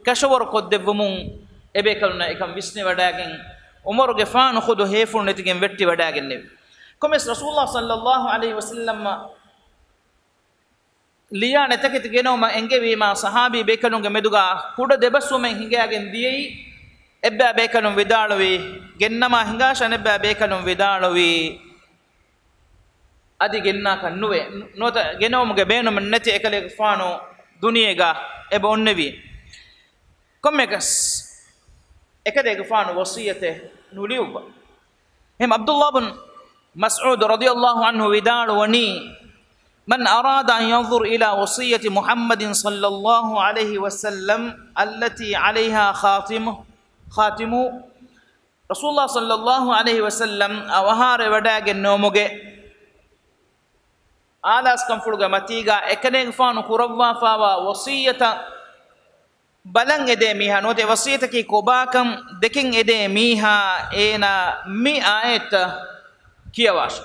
ކަށަވަރު ކޮށްދެއްވުމުން އެބޭކަލުންނަށް އެކަން ވިސްނިވަޑައިގެން، ޢުމަރުގެފާނު ޚުދު ހޭފުޅު ނެތިގެން ވެއްޓިވަޑައިގެންނެވި. ކޮމެސް ރަސޫލާ ޞައްލައްލާހު ޢަލައިހި ވަސައްލަމަ ލިޔާ ނެތަކެތި ގެނައުމަށް އެންގެވީމާ، ޞަޙާބީ ބޭކަލުންގެ މެދުގަ ކުޑަ ދެބަސްވުމެއް ހިނގައިގެން ދިޔައީ. އެއްބައި ބޭކަލުން ވިދާޅުވީ، ގެންނަމާ ހިނގާށޭ. އަނެއްބައި ބޭކަލުން ވިދާޅުވީ، އަދި ގެންނާކަށް ނުވޭ. ނުވަތަ ގެނައުމުގެ ބޭނުމެއް ނެތި އެކަލޭގެފާނު ދުނިޔޭގަ އެބަ އޮންނެވީ. ކޮންމެއަކަސް އެކަލޭގެފާނު ވަޞިއްޔަތެއް ނުލިޔުއްވާ. އެހެން ޢަބްދުﷲ ބިން މަސްޢޫދު ރަޟިޔަﷲ ޢަންހު ވިދާޅުވަނީ، من أراد أن ينظر إلى وصية محمد صلى الله عليه وسلم التي عليها خاتمه، خاتمه، ރަސޫލާ ޞައްލައްލާހު ޢަލައިހި ވަސައްލަމް އަވަހާރަވެވަޑައިގެންނެވުމުގެ އާލާސްކަންފުޅުގެ މަތީގަ އެކަލޭގެފާނު ކުރައްވާފައިވާ ވަޞިއްޔަތަށް ބަލަން އެދޭ މީހާ، ނުވަތަ ވަޞިއްޔަތަކީ ކޮބާކަން ދެކެން އެދޭ މީހާ، އޭނާ މި އާޔަތްތައް ކިޔަވާށި.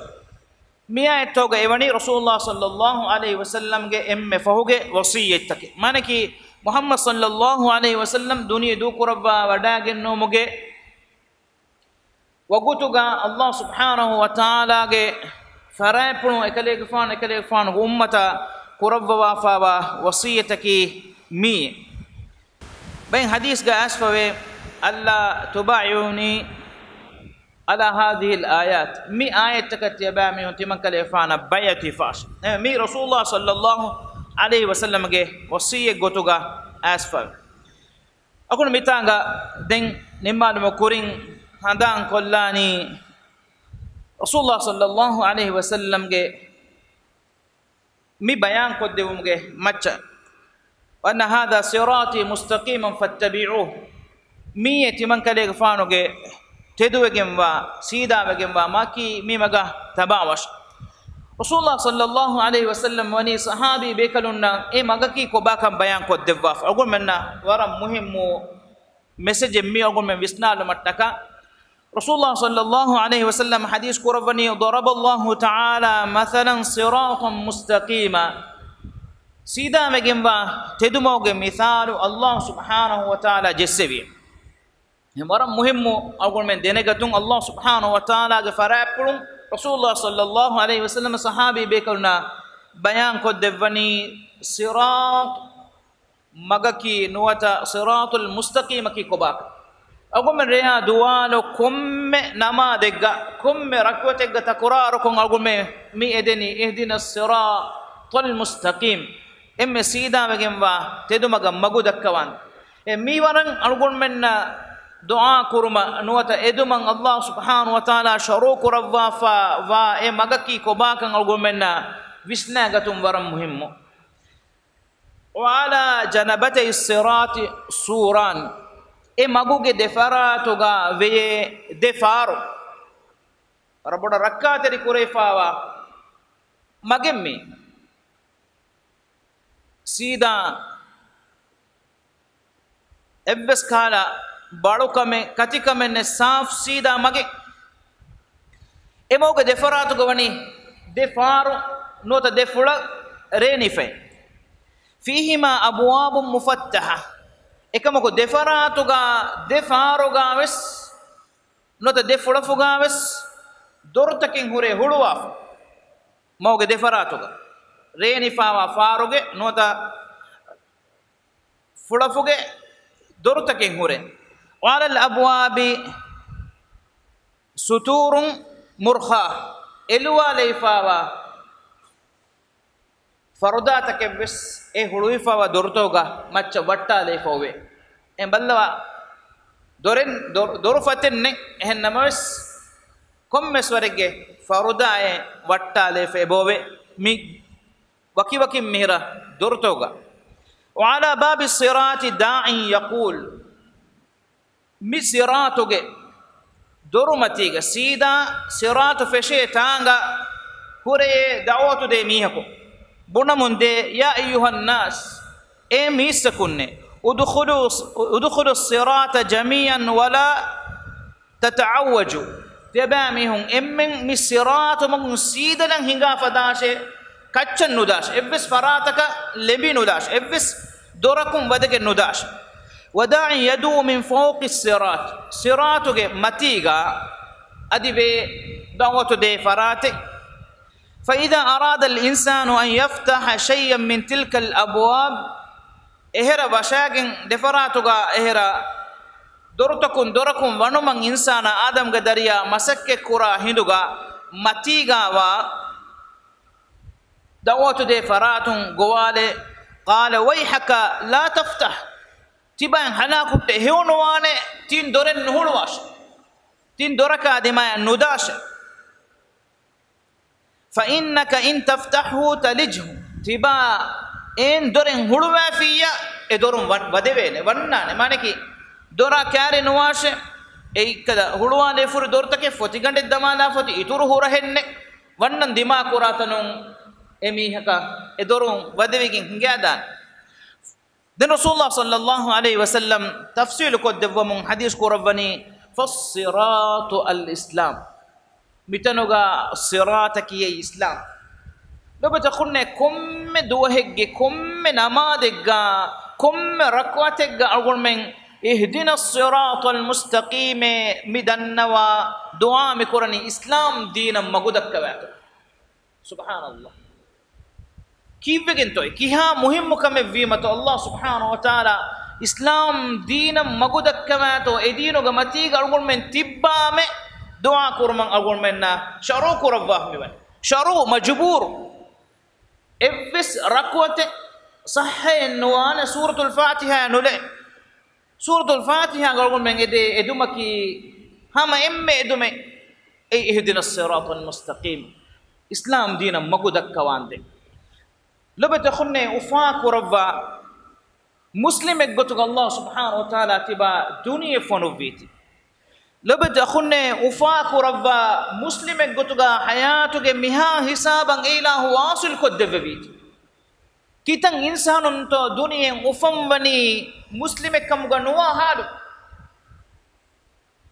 މި އާޔަތްތަކުގަ އެވަނީ ރަސޫލާ ޞައްލައްލާހު ޢަލައިހި ވަސައްލަމްގެ އެންމެ ފަހުގެ ވަޞިއްޔަތްތަކެއް. މާނައަކީ، މުޙައްމަދު ޞައްލައްލާހު ޢަލައިހި ވަސައްލަމް ދުނިޔެ ދޫކުރައްވާ ވަޑައިގެންނެވުމުގެ ވަގުތުގަ ﷲ ސުބްޙާނަހޫ ވަތަޢާލާގެ ފަރާތްޕުޅުން އެކަލޭގެފާނު، އެކަލޭގެފާނުގެ އުއްމަތަށް ކުރައްވަވާފައިވާ ވަޞިއްޔަތަކީ މިއީ. ބައެއް ޙަދީޘްގަ އައިސްފަވޭ، ألا تبايعوني على هذه الآيات، މި އާޔަތްތަކަށް ތިޔަބައިމީހުން ތިމަންކަލޭގެފާނަށް ބައިޢަތު ހިފާށި. އެ، މީ ރަސޫލާ ޞައްލައްލާހު ޢަލައިހި ވަސައްލަމްގެ ވަޞިއްޔަތް ގޮތުގަ އައިސްފަވޭ. އަޅުގަނޑު މިތާނގަ ދެން ނިންމާލުމުގެ ކުރިން ހަނދާން ކޮށްލާނީ ރަސޫލާ ޞައްލައްލާހު ޢަލައިހި ވަސައްލަމްގެ މި ބަޔާން ކޮށްދެވުމުގެ މައްޗަށް، وأن هذا صراطي مستقيما فاتبعوه، މިއީ ތިމަންކަލޭގެފާނުގެ ތެދުވެގެންވާ، ސީދާވެގެންވާ މަގަކީ މި މަގަށް ތަބާވާށި. ރަސޫލާ ޞައްލައްލާހު ޢަލައިހި ވަސައްލަމް ވަނީ ޞަޙާބީ ބޭކަލުންނަށް އެ މަގަކީ ކޮބާކަން ބަޔާން ކޮށްދެއްވާފަ. އަޅުގަނޑުމެންނަށް ވަރަށް މުހިއްމު މެސެޖެއް މީ. އަޅުގަނޑުމެން ވިސްނާލުމަށްޓަކާ، ރަސޫލާ ޞައްލައްލާހު ޢަލައިހި ވަސައްލަމް ޙަދީޘް ކުރައްވަނީ، ضرب الله تعالى مثلا صراطا مستقيما، ސީދާވެގެންވާ ތެދުމަގުގެ މިސާލު ﷲ ސުބްޙާނަހޫ ވަތަޢާލާ ޖެއްސެވި. އެ ވަރަށް މުހިއްމު އަޅުގަނޑުމެން ދެނެގަތުން، ﷲ ސުބްޙާނަހޫ ވަތަޢާލާގެ ފަރާތްޕުޅުން ރަސޫލާ ޞައްލައްލާހު ޢަލައިހި ވަސައްލަމް ޞަޙާބީ ބޭކަލުންނަށް ބަޔާން ކޮށްދެއްވަނީ، ޞިރާޠު މަގަކީ ނުވަތަ ޞިރާޠުލް މުސްތަޤީމަކީ ކޮބާކަން. އަޅުގަނޑުމެން ރެޔާ ދުވާލު ކޮންމެ ނަމާދެއްގަ، ކޮންމެ ރަކުޢަތެއްގަ ތަކުރާރުކޮށް އަޅުގަނޑުމެން މި އެދެނީ، اهدنا الصراط المستقيم، އެންމެ ސީދާވެގެންވާ ތެދުމަގަށް މަގު ދައްކަވާން. އެ މި ވަރަށް އަޅުގަނޑުމެންނަށް ދުޢާ ކުރުމަށް ނުވަތަ އެދުމަށް ﷲ ސުބްޙާނަހޫ ވަތަޢާލާ ޝަރުޢު ކުރައްވާފަ ވާ އެ މަގަކީ ކޮބާކަން އަޅުގަނޑުމެންނަށް ވިސްނާގަތުން ވަރަށް މުހިއްމު. وعلى جنبتي الصراط سوران، އެ މަގުގެ ދެފަރާތުގަ ވެޔޭ ދެ ފާރު. ވަރަށް ބޮޑަށް ރައްކާތެރި ކުރެވިފައިވާ މަގެއް މީ. ސީދާ އެއްވެސް ކަހަލަ ބަޅުކަމެއް، ކަތިކަމެއް ނެތް، ސާފް ސީދާ މަގެއް. އެ މަގުގެ ދެފަރާތުގަ ވަނީ ދެ ފާރު ނުވަތަ ދެ ފުޅަށް ރޭ ނިފައި. فيهما أبواب مفتحة، އެކަމަކު ދެފަރާތުގަ، ދެ ފާރުގަ ވެސް ނުވަތަ ދެ ފުޅަފުގަ ވެސް ދޮރުތަކެއް ހުރޭ ހުޅުވާފަ. މަގުގެ ދެފަރާތުގަ ރޭ ނިފައިވާ ފާރުގެ ނުވަތަ ފުޅަފުގެ ދޮރުތަކެއް ހުރޭ. وعلى الأبواب ستور مرخاة، އެލުވާލައިފައިވާ ފަރުދާތަކެއް ވެސް އެ ހުޅުވިފައިވާ ދޮރުތަކުގަ މައްޗަށް ވައްޓާލައިފަ އޮވޭ. އެ ބައްލަވާ ދޮރެއް، ދޮ-، ދޮރު ފަތެއް ނެތް. އެހެން ނަމަވެސް، ކޮންމެސް ވަރެއްގެ ފަރުދާއެއް ވައްޓާލައިފަ އެބައޮވޭ މި ވަކިވަކިން މިހިރަ ދޮރުތަކުގަ. وعلى باب الصراط داع يقول، މި ޞިރާޠުގެ ދޮރުމަތީގަ ސީދާ ޞިރާޠު ފެށޭ ތާނގަ ހުރެޔޭ ދަޢުވަތު ދޭ މީހަކު ބުނަމުން ދޭ، يا أيها الناس، އޭ މީސްތަކުންނޭ، ادخلوا، ادخلوا الصراط جميعا ولا تتعوجوا. ތިޔަބައިމީހުން އެންމެން މި ޞިރާޠު މަގުން ސީދަލަން ހިނގާ ފަދާށޭ، ކައްޗަށް ނުދާށޭ، އެއްވެސް ފަރާތަކަށް ލެނބި ނުދާށޭ، އެއްވެސް ދޮރަކުން ވަދެގެން ނުދާށޭ. وداع يدعو من فوق الصراط، ޞިރާޠުގެ މަތީގަ އަދި ވޭ ދަޢުވަތު ދޭ ފަރާތެއް. فإذا أراد الإنسان أن يفتح شيئا من تلك الأبواب، އެހެރަ ވަށާގެން ދެފަރާތުގަ އެހެރަ ދޮރުތަކުން ދޮރަކުން ވަނުމަށް އިންސާނާ އާދަމްގެ ދަރިޔާ މަސައްކަތްކުރާ ހިނދުގަ މަތީގަވާ ދަޢުވަތު ދޭ ފަރާތުން ގޮވާލޭ، قال ويحك لا تفتح، ތިބާއިން ހަލާކުވެއްޓޭ، ހެޔޮނުވާނެ، ތިން ދޮރެއް ނުހުޅުވާށޭ، ތިން ދޮރަކާ ދިމާއަށް ނުދާށޭ. فإنك إن تفتحه تلجه، ތިބާ އެއިން ދޮރެއް ހުޅުވާފިއްޔާ، އެ ދޮރުން ވަ-، ވަދެވޭނެ، ވަންނާނެ. މާނަކީ، ދޮރާ ކާރި ނުވާށޭ، އެއްކަލަ ހުޅުވާލެ ފުރި ދޮރުތަކެއް ފޮތިގަނޑެއް ދަމާލާ ފޮތި އިތުރު ހުރަހެއްނެއް، ވަންނަން ދިމާ ކުރާތަނުން އެ މީހަކަށް އެ ދޮރުން ވަދެވިގެން ހިނގާދާނެ. ދެން ރަސޫލާ ޞައްލައްލާހު ޢަލައިހި ވަސައްލަމް ތަފްޞީލު ކޮށްދެއްވަމުން ޙަދީޘް ކުރައްވަނީ، فالصراط الإسلام. މިތަނުގަ ޞިރާޠަކީ އިސްލާމް. ލޮބުވެތި އަޚުންނޭ، ކޮންމެ ދުވަހެއްގެ ކޮންމެ ނަމާދެއްގަ ކޮންމެ ރަކުޢަތެއްގަ އަޅުގަނޑުމެން اهدنا الصراط المستقيم މި ދަންނަވާ ދުޢާ މި ކުރަނީ އިސްލާމް ދީނަށް މަގު ދައްކަވާތޯ. ސުބްޙާނައްލާހް. ކީއްވެގެންތޯ އެ؟ ކިހާ މުހިއްމު ކަމެއްވީމަތޯ އައްލާހް ސުބްޙާނަހު ވަތަޢާލާ އިސްލާމް ދީނަށް މަގު ދައްކަވާތޯ؟ އެ ދީނުގެ މަތީގަ އަޅުގަނޑުމެން ތިއްބާމެ ދުޢާ ކުރުމަށް އަޅުގަނޑުމެންނާ ޝަރުޢު ކުރައްވާފަ މިވަނީ. ޝަރުޢު މަޖުބޫރު. އެއްވެސް ރަކުޢަތެއް ޞައްޙައެއް ނުވާނެ ސޫރަތުލް ފާތިޙާ ނުލޭ. ސޫރަތުލް ފާތިޙާ އަޅުގަނޑުމެން އެދޭ އެދުމަކީ ހަމަ އެންމެ އެދުމެއް. އެއީ اهدنا الصراط المستقيم، އިސްލާމް ދީނަށް މަގު ދައްކަވާންދެން. ލޮބުވެތި އަޚުންނޭ، އުފާ ކުރައްވާ މުސްލިމެއްގޮތުގަ އައްލާހް ސުބްޙާނަހު ވަތަޢާލާ ތިބާ ދުނިޔެ ފޮނުއްވީތީ. ލޮބުވެތި އަޚުންނޭ، އުފާ ކުރައްވާ މުސްލިމެއްގޮތުގަ ޙަޔާތުގެ މިހާ ހިސާބަށް އެއިލާހު ވާޞިލް ކޮށްދެއްވެވީތީ. ކިތަން އިންސާނުންތޯ ދުނިޔެއިން އުފަންވަނީ މުސްލިމެއްކަމުގަ ނުވާ ޙާލު؟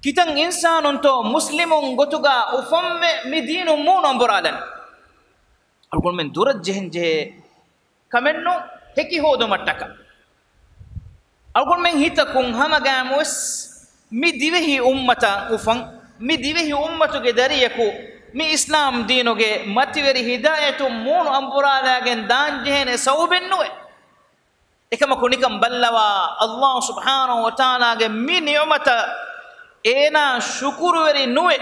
ކިތަން އިންސާނުންތޯ މުސްލިމުން ގޮތުގަ އުފަންވެ މި ދީނުން މޫނު އަނބުރާލަނީ؟ އަޅުގަނޑުމެން ދުރަށް ޖެހެން ޖެހޭ ކަމެއްނު ހެކި ހޯދުމަށްޓަކާ. އަޅުގަނޑުމެން ހިތަކުން ހަމަގައިމުވެސް މި ދިވެހި އުއްމަތަށް އުފަން، މި ދިވެހި އުއްމަތުގެ ދަރިޔަކު މި އިސްލާމް ދީނުގެ މަތިވެރި ހިދާޔަތުން މޫނު އަނބުރާލާގެން ދާންޖެހޭނެ ސަބަބެއްނުވޭ. އެކަމަކު ނިކަން ބައްލަވާ، އައްލާހު ސުބްޙާނަހު ވަތަޢާލާގެ މި ނިޢުމަތަށް އޭނާ ޝުކުރުވެރި ނުވެ،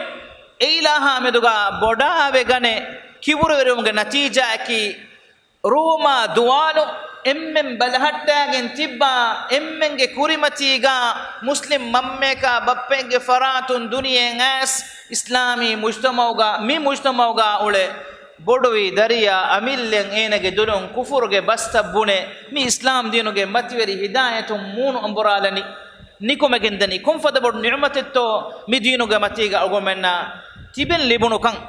އެއިލާހާ މެދުގަ ބޮޑާވެގަނެ، ކިބުރުވެރިވުމުގެ ނަތީޖާއަކީ، ރޫމާ ދުވާލު އެންމެން ބަލަހައްޓާގެން ތިއްބާ، އެންމެންގެ ކުރިމަތީގަ މުސްލިމް މަންމަޔަކާ ބައްޕައެއްގެ ފަރާތުން ދުނިޔެއަށް އައިސް، އިސްލާމީ މުޖްތަމަޢުގަ، މި މުޖްތަމަޢުގަ އުޅެ ބޮޑުވި ދަރިޔާ އަމިއްލައަށް އޭނަގެ ދުލުން ކުފުރުގެ ބަސްތައް ބުނެ، މި އިސްލާމް ދީނުގެ މަތިވެރި ހިދާޔަތުން މޫނު އަނބުރާލަނީ. ނިކުމެގެންދަނީ ކޮންފަދަ ބޮޑު ނިޢުމަތެއްތޯ މި ދީނުގެ މަތީގަ އަޅުގަނޑުމެންނަށް ތިބެން ލިބުނުކަން.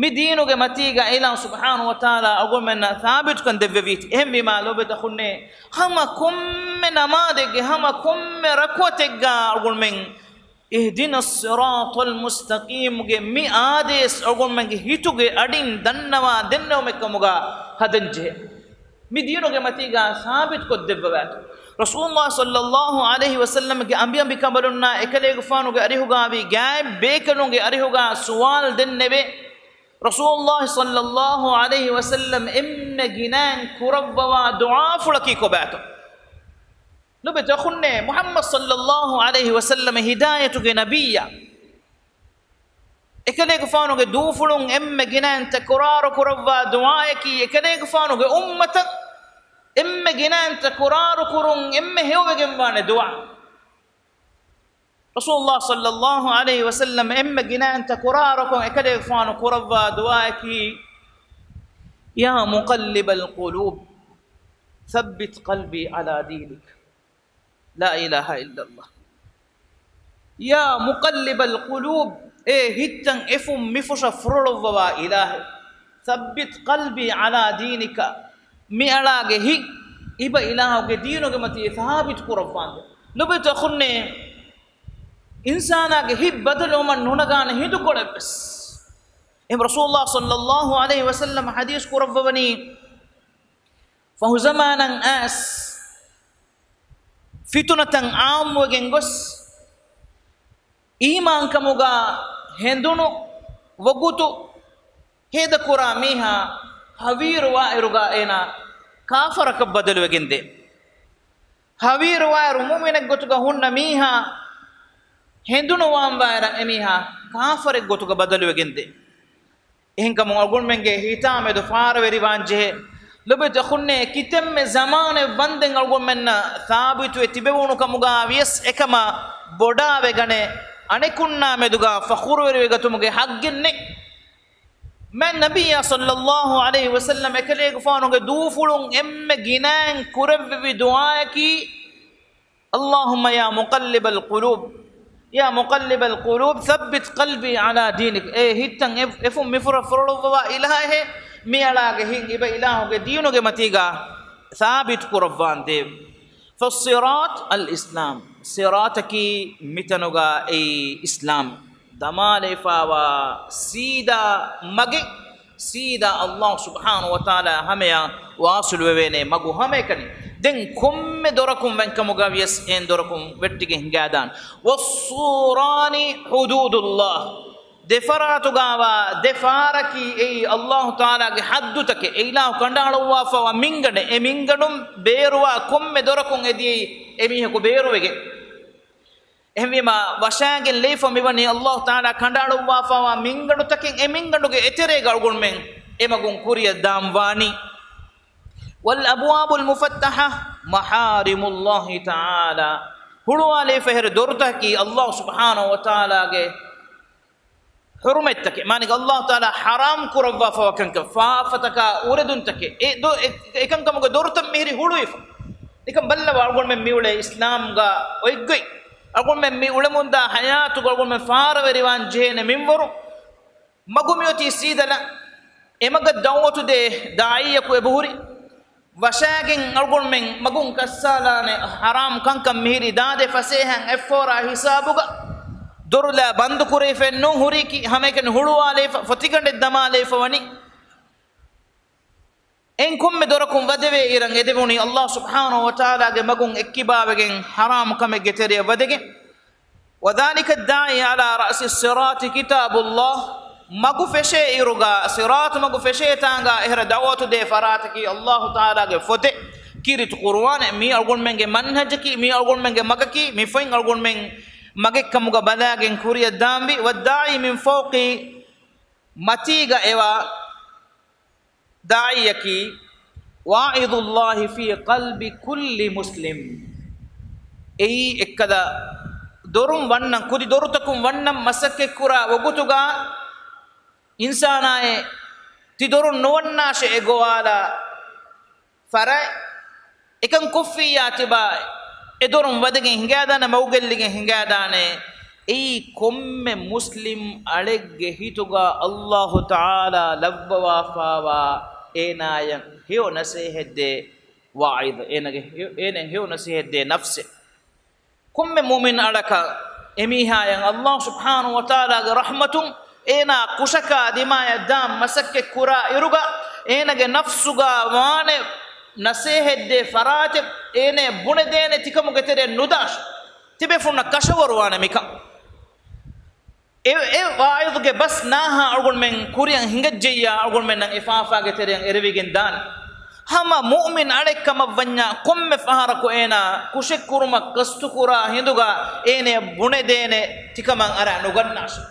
މި ދީނުގެ މަތީގަ އިލާހު ސުބްޙާނަހު ވަތަޢާލާ އަޅުގަނޑުމެންނަށް ސާބިތުކަން ދެއްވެވީތީ. އެހެންވީމާ ލޯބިތަ ހުންނޭ، ހަމަ ކޮންމެ ނަމާދެއްގެ، ހަމަ ކޮންމެ ރަކުޢަތެއްގަ އަޅުގަނޑުމެން اهدنا الصراط المستقيم ގެ މި އާދޭސް އަޅުގަނޑުމެންގެ ހިތުގެ އަޑިން ދަންނަވާ ދެންނެވުމެއްކަމުގަ ހަދަންޖެހޭ. މި ދީނުގެ މަތީގަ ސާބިތުކޮށްދެއްވަވާތޯ. ރަސޫލުﷲ ޞައްލައްލާހު ޢަލައިހި ވަސައްލަމްގެ އަނބިއަނބިކަނބަލުންނާ އެކަލޭގެފާނުގެ އަރިހުގައިވި ގާތް ބޭކަލުންގެ އަރިހުގަ ސުވާލު ދެންނެވޭ. ރަސޫލުﷲ ޞައްލައްލާހު ޢަލައިހި ވަސައްލަމް އެންމެ ގިނައިން ކުރައްވަވާ ދުޢާފުޅަކީ ކޮބާތޯ؟ ލޮބުވެތި އަޚުންނޭ، މުޙައްމަދު ޞައްލައްލާހު ޢަލައިހި ވަސައްލަމަ ހިދާޔަތުގެ ނަބިއްޔާ. އެކަލޭގެފާނުގެ ދޫފުޅުން އެންމެ ގިނައިން ތަކުރާރު ކުރައްވާ ދުޢާއަކީ، އެކަލޭގެފާނުގެ އުއްމަތަށް އެންމެ ގިނައިން ތަކުރާރު ކުރުން އެންމެ ހެޔޮވެގެންވާނެ ދުޢާ. ރަސޫލުﷲ ޞައްލައްލާހު ޢަލައިހި ވަސައްލަމަ އެންމެ ގިނައިން ތަކުރާރުކޮށް އެކަލޭގެފާނު ކުރައްވާ ދުޢާއަކީ، يا مقلب القلوب ثبت قلبي على دينك. لا إله إلا الله. يا مقلب القلوب، އޭ ހިތްތައް އެފުށް މިފުށަށް ފުރޮޅުއްވަވާ އިލާހެއް، ثبت قلبي على دينك، މިއަޅާގެ ހިތް އިބަ އިލާހުގެ ދީނުގެ މަތީ ސާބިތު ކުރައްވާނދޭ. ލޮބުވެތި އަޚުންނޭ، އިންސާނާގެ ހިތް ބަދަލުވުމަށް ނުނަގާނެ ހިނދުކޮޅެއްވެސް. އެހެން ރަސޫލުﷲ ޞައްލައްލާހު ޢަލައިހި ވަސައްލަމަ ޙަދީޘް ކުރައްވަވަނީ، ފަހު ޒަމާނަށް އައިސް، ފިތުނަތައް ޢާއްމުވެގެން ގޮސް، އީމާންކަމުގަ ހެނދުނު ވަގުތު ހޭދަކުރާ މީހާ ހަވީރުވާއިރުގަ އޭނާ ކާފަރަކަށް ބަދަލުވެގެންދޭ. ހަވީރުވާއިރު މުއުމިނެއްގޮތުގަ ހުންނަ މީހާ ހެނދުނު ވާންވާއިރަށް އެމީހާ ކާފަރެއްގޮތުގަ ބަދަލުވެގެންދޭ. އެހެންކަމުން އަޅުގަނޑުމެންގެ ހިތާމެދު ފާރަވެރިވާންޖެހޭ. ލޮބުވެތި އަޚުންނޭ، ކިތަންމެ ޒަމާނެއް ވަންދެން އަޅުގަނޑުމެންނަށް ސާބިތުވެ ތިބެވުނު ކަމުގަ ވިޔަސް އެކަމަށް ބޮޑާވެގަނެ، އަނެކުންނާ މެދުގަ ފަޚުރުވެރިވެގަތުމުގެ ޙައްޤެއް ނެތް. މާތް ނަބިއްޔާ ޞައްލައްލާހު ޢަލައިހި ވަސައްލަމް އެކަލޭގެފާނުގެ ދޫފުޅުން އެންމެ ގިނައިން ކުރެއްވެވި ދުޢާއަކީ، اللهم يا مقلب القلوب، يا مقلب القلوب ثبت قلبي على دينك. އޭ ހިތްތައް އެ-، އެފުށް މިފުށަށް ފުރޮޅުއްވަވާ އިލާހެއް، މިއަޅާގެ ހިތް އިބަ އިލާހުގެ ދީނުގެ މަތީގަ ސާބިތު ކުރައްވާނދޭ. فالصراط الإسلام، ޞިރާޠަކީ މިތަނުގަ އެއީ އިސްލާމް. ދަމާލައިފާވާ ސީދާ މަގެއް، ސީދާ ﷲ ސުބްޙާނަހޫ ވަތަޢާލާ ހަމަޔަށް ވާޞިލުވެވޭނެ މަގު ހަމައެކަނި. ދެން ކޮންމެ ދޮރަކުން ވެންކަމުގަ ވިޔަސް އެހެން ދޮރަކުން ވެއްޓިގެން ހިނގާދާނެ. والسوران حدود الله، ދެ ފަރާތުގަވާ ދެ ފާރަކީ އެއީ ﷲ ތަޢާލާގެ ޙައްދުތަކެއް، އެ އިލާހު ކަނޑައަޅުއްވާފައިވާ މިންގަނޑެއް. އެ މިންގަނޑުން ބޭރުވާ ކޮންމެ ދޮރަކުން އެދިޔައީ އެމީހަކު ބޭރުވެގެން. އެހެންވީމަ، ވަށާގެން ލެއިފަ މިވަނީ ﷲ ތަޢާލާ ކަނޑައަޅުއްވާފައިވާ މިންގަނޑުތަކެއް. އެ މިންގަނޑުގެ އެތެރޭގަ އަޅުގަނޑުމެން އެމަގުން ކުރިއަށް ދާން ވާނީ. والأبواب المفتحة محارم الله تعالى، ހުޅުވާލައިފަ ހުރި ދޮރުތަކީ ﷲ ސުބްޙާނަހޫ ވަތަޢާލާގެ ޙުރުމަތްތަކެއް، މާނައީ ﷲ ތަޢާލާ ޙަރާމް ކުރައްވާފައިވާ ކަންކަން، ފާފަތަކާ އުރެދުންތަކެއް. އެ ދޮ-، އެ-، އެކަންކަމުގެ ދޮރުތައް މިހިރީ ހުޅުވިފަ. ނިކަން ބައްލަވާ، އަޅުގަނޑުމެން މިއުޅޭ އިސްލާމްގަ އޮތްގޮތް. އަޅުގަނޑުމެން މި އުޅެމުންދާ ޙަޔާތުގަ އަޅުގަނޑުމެން ފާރަވެރިވާން ޖެހޭނެ މިންވަރު. މަގު މިއޮތީ ސީދަލަ، އެމަގަށް ދަޢުވަތު ދޭ ދާޢީއަކު އެބަހުރި. ވަށާގެން އަޅުގަނޑުމެން މަގުން ކައްސާލާނެ ޙަރާމް ކަންކަން މިހިރީ ދާދޭ ފަސޭހައިން އެއްފޯރާ ހިސާބުގަ. ދޮރުލާ ބަންދު ކުރެވިފައެއް ނޫން، ހުރީކީ ހަމައެކަނި ހުޅުވާލައިފަ، ފޮތިގަނޑެއް ދަމާލައިފަ ވަނީ. އެއިން ކޮންމެ ދޮރަކުން ވަދެވޭ އިރަށް އެދެވުނީ ﷲ ސުބްޙާނަހޫ ވަތަޢާލާގެ މަގުން އެއްކިބާވެގެން ޙަރާމް ކަމެއްގެ ތެރެއަށް ވަދެގެން. وذلك الداعي على رأس الصراط كتاب الله، މަގު ފެށޭ އިރުގަ، ޞިރާޠު މަގު ފެށޭ ތާނގަ އެހެރަ ދަޢުވަތު ދޭ ފަރާތަކީ ﷲ ތަޢާލާގެ ފޮތެއް، ކީރިތި ޤުރުއާނެއް. މީ އަޅުގަނޑުމެންގެ މަންހަޖަކީ، މީ އަޅުގަނޑުމެންގެ މަގަކީ، މި ފޮތް އަޅުގަނޑުމެން މަގެއް ކަމުގަ ބަލާގެން ކުރިއަށް ދާންވީ. والداعي من فوق، މަތީގަ އެވާ ދާޢީއަކީ، واعظ الله في قلب كل مسلم. އެއީ އެއްކަލަ ދޮރުން ވަންނަން، ކުދި ދޮރުތަކުން ވަންނަން މަސައްކަތްކުރާ ވަގުތުގަ އިންސާނާއޭ ތި ދޮރުން ނުވަންނާށޭ އެ ގޮވާލާ ފަރާތް. އެކަން ކޮށްފިއްޔާ ތިބާ އެ ދޮރުން ވަދެގެން ހިނގާދާނެ، މަގުގެއްލިގެން ހިނގާދާނެ. އެއީ ކޮންމެ މުސްލިމް އަޅެއްގެ ހިތުގަ ﷲ ތަޢާލާ ލައްވަވާފައިވާ އޭނާޔަށް ހެޔޮ ނަސޭހަތްދޭ ވާޢިޒް، އޭނާގެ ހެޔޮ-، އޭނައަށް ހެޔޮ ނަސޭހަތްދޭ ނަފްސެއް. ކޮންމެ މުއުމިން އަޅަކަށް އެމީހާޔަށް ﷲ ސުބްޙާނަހޫ ވަތަޢާލާގެ ރަޙްމަތުން އޭނާ ކުށަކާ ދިމާޔަށް ދާން މަސައްކަތް ކުރާ އިރުގަ، އޭނާގެ ނަފްސުގަ ވާނެ ނަސޭހަތްދޭ ފަރާތެއް، އޭނަޔަށް ބުނެދޭނެ ތިކަމުގެ ތެރެއަށް ނުދާށޭ. ތިބޭފުޅުންނަށް ކަށަވަރުވާނެ މިކަން. އެ، އެ ވާޢިޒުގެ ބަސް ނާހާ އަޅުގަނޑުމެން ކުރިއަށް ހިނގައްޖެއްޔާ އަޅުގަނޑުމެންނަށް އެ ފާފާގެ ތެރެއަށް އެރެވިގެން ދާނެ. ހަމަ މުއުމިން އަޅެއްކަމަށްވަންޏާ ކޮންމެ ފަހަރަކު އޭނާ ކުށެއްކުރުމަށް ޤަޞްދުކުރާ ހިނދުގަ އޭނަޔަށް ބުނެދޭނެ ތިކަމަށް އަރާ ނުގަންނާށޭ.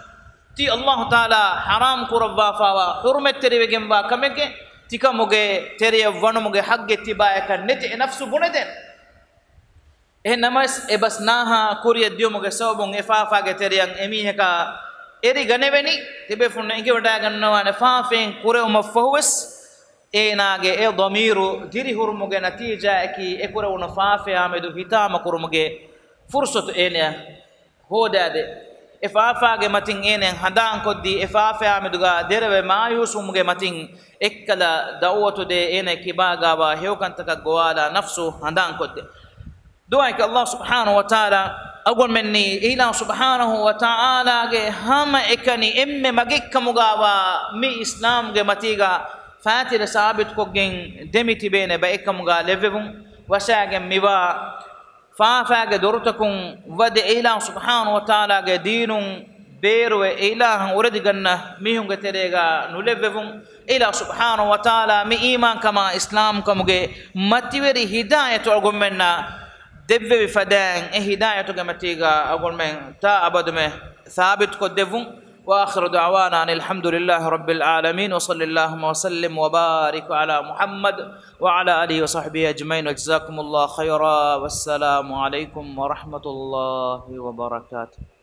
ތީ ﷲ ތަޢާލާ ޙަރާމް ކުރައްވާފައިވާ ޙުރުމަތްތެރިވެގެންވާ ކަމެއްގެ ތިކަމުގެ ތެރެޔަށް ވަނުމުގެ ޙައްޤެއް ތިބާޔަކަށް ނެތޭ، އެ ނަފްސު ބުނެދޭނެ. އެހެން ނަމަވެސް، އެ ބަސް ނާހާ ކުރިއަށް ދިޔުމުގެ ސަބަބުން އެ ފާފާގެ ތެރެއަށް އެމީހަކާ އެރިގަނެވެނީ. ތިބޭފުޅުން އެނގިވަޑައިގަންނަވާނެ، ފާފައިން ކުރެވުމަށްފަހުވެސް އޭނާގެ އެ ޟަމީރު ދިރިހުރުމުގެ ނަތީޖާއަކީ، އެ ކުރެވުނު ފާފަޔާމެދު ހިތާމަކުރުމުގެ ފުރުޞަތު އޭނަޔަށް ހޯދާދޭ. އެ ފާފާގެ މަތިން އޭނައަށް ހަނދާންކޮށްދީ، އެ ފާފާ މެދުގަ ދެރަވެ މާޔޫސްވުމުގެ މަތިން އެއްކަލަ ދައުވަތުދޭ، އޭނަ ކިބާގާވާ ހެޔޮކަންތަކަށް ގޮވާލާ ނަފްސު ހަނދާންކޮށްދޭ. ދުޢާއަކީ ﷲ ސުބްޙާނަހޫ ވަތަޢާލާ އަޅުގަނޑުމެންނީ އެ އިލާހު ސުބްޙާނަހޫ ވަތަޢާލާގެ ހަމައެކަނި އެންމެ މަގެއްކަމުގާވާ މި އިސްލާމްގެ މަތީގަ ފާތިލަ ސާބިތުކޮށްގެން ދެމިތިބޭނެ ބައެއްކަމުގާ ލެއްވެވުން. ވަށާގެން މިވާ ފާފާގެ ދޮރުތަކުން ވަދެ އެ އިލާހު ސުބްޙާނަހޫ ވަތަޢާލާގެ ދީނުން ބޭރުވެ އެ އިލާހަށް އުރެދިގަންނަ މީހުންގެ ތެރޭގާ ނުލެއްވެވުން. އެ އިލާހު ސުބްޙާނަހޫ ވަތަޢާލާ މި އީމާންކަމާ އިސްލާމްކަމުގެ މަތިވެރި ހިދާޔަތު އަޅުގަނޑުމެންނަށް ދެއްވެވި ފަދައިން، އެ ހިދާޔަތުގެ މަތީގަ އަޅުގަނޑުމެން ތާ އަބަދުމެ ސާބިތުކޮށްދެއްވުން. وآخر دعوانا أن الحمد لله رب العالمين، وصل اللهم وسلم وبارك على محمد وعلى آله وصحبه أجمعين، وجزاكم الله خيرا، والسلام عليكم ورحمة الله وبركاته.